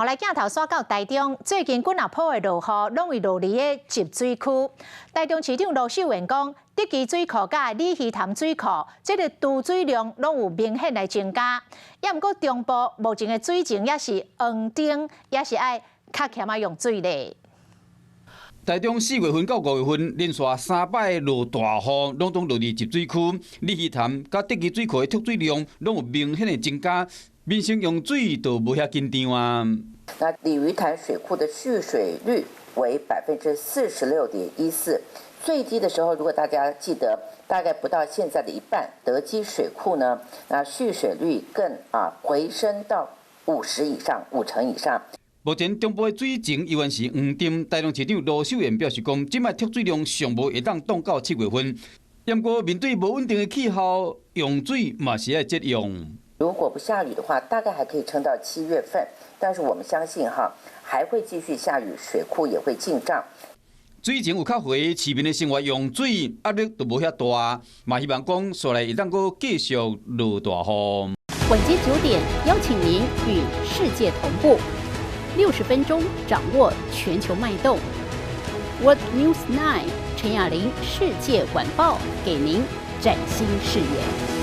予來鏡頭煞到台中，最近幾若鋪的落雨，攏會落佇个集水區。台中市長盧秀燕講，德基水庫佮鯉魚潭水庫，這个貯水量攏有明顯來增加。也毋過中部目前的水情也是黃燈，也是愛較儉仔用水咧。台中4月份到5月份，連續三擺落大雨，攏總落佇集水區、鯉魚潭佮德基水庫的蓄水量攏有明顯的增加，民生用水就無遐緊張啊。那鯉魚潭水庫的蓄水率為46.14%，最低的時候，如果大家記得，大概不到現在的一半。德基水庫呢，那蓄水率更回升到50以上，五成以上。目前中部的水情依然是黃燈，台中市長盧秀燕表示講，這擺蓄水量上無會當擋到7月份。不過面對無穩定的氣候，用水嘛是愛節用。如果不下雨的話，大概還可以撐到7月份。但是我們相信哈，還會繼續下雨，水庫也會進帳。水情有較回，市民的生活用水壓力就無遐大，嘛希望講煞來會當閣繼續落大雨。晚間9點，邀請您與世界同步。60分鐘掌握全球脈動。World News 9 陳雅玲世界晚報給您嶄新視野。